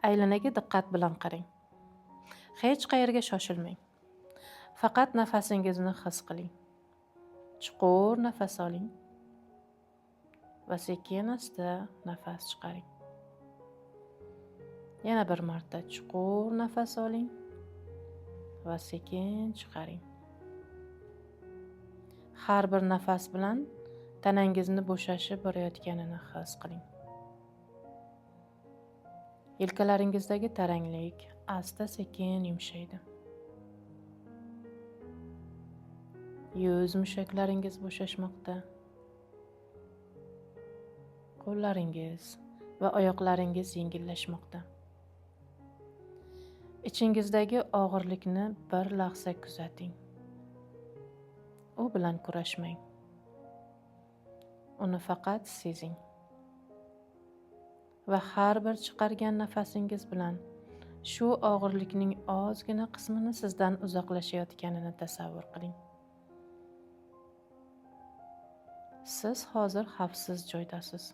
Aylanaga diqqat bilan qarang. Hech qayerga shoshilmang. Faqat nafasingizni his qiling. Chuqur nafas oling va sekin asta nafas chiqaring. Yana bir marta chuqur nafas oling va sekin chiqaring. Har bir nafas bilan tanangizni bo'shashib borayotganini his qiling. Yelkalaringizdagi taranglik asta-sekin yumshaydi. Yuz mushaklaringiz bo'shashmoqda. Qo'llaringiz va oyoqlaringiz yengillashmoqda. Ichingizdagi og'irlikni bir lahza kuzating. U bilan kurashmang. Uni faqat sezing. Va har bir chiqargan nafasingiz bilan shu og'irlikning ozgina qismini sizdan uzoqlashayotganini tasavvur qiling. Siz hozir xavfsiz joydasiz.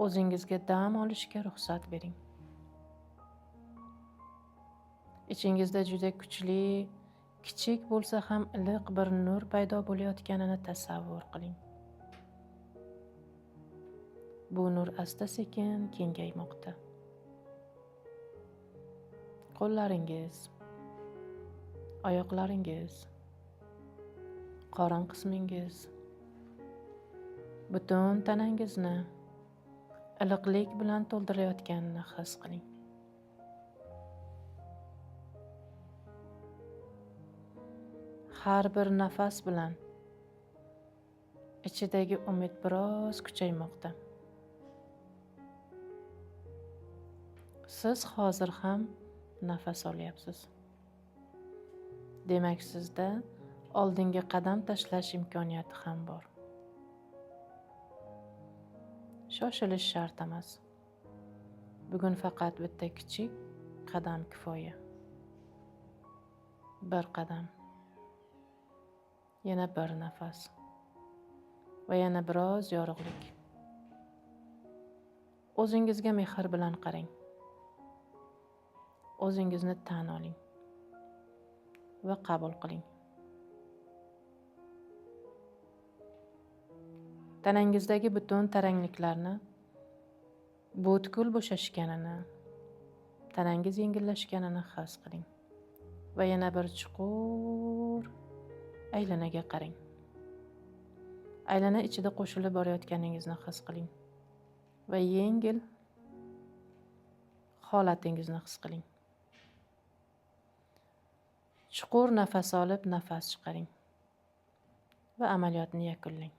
O'zingizga dam olishga ruxsat bering. Ichingizda juda kuchli, kichik bo'lsa ham iliq bir nur paydo bo'layotganini tasavvur qiling. Bu nur asta-sekin kengaymoqda. Qo'llaringiz, oyoqlaringiz, qorin qismingiz, butun tanangizni iliqlik bilan to'ldirayotganini his qiling. Har bir nafas bilan ichidagi umid biroz kuchaymoqda. Siz hozir ham nafas olyapsiz. Demak, sizda oldinga qadam tashlash imkoniyati ham bor. Shoshilish shart emas. Bugun faqat bitta kichik qadam kifoya. Bir qadam. Yana bir nafas va yana biroz yorug'lik. O'zingizga mehr bilan qarang. O'zingizni tan oling va qabul qiling. Tanangizdagi butun tarangliklarni butkul bo'shashganini, tanangiz yengillashganini his qiling va yana bir chuqur aylanaga qarang. Aylana ichida qo'shilib borayotganingizni his qiling va yengil holatingizni his qiling. Chuqur nafas olib, nafas chiqaring va amaliyotni yakunlang.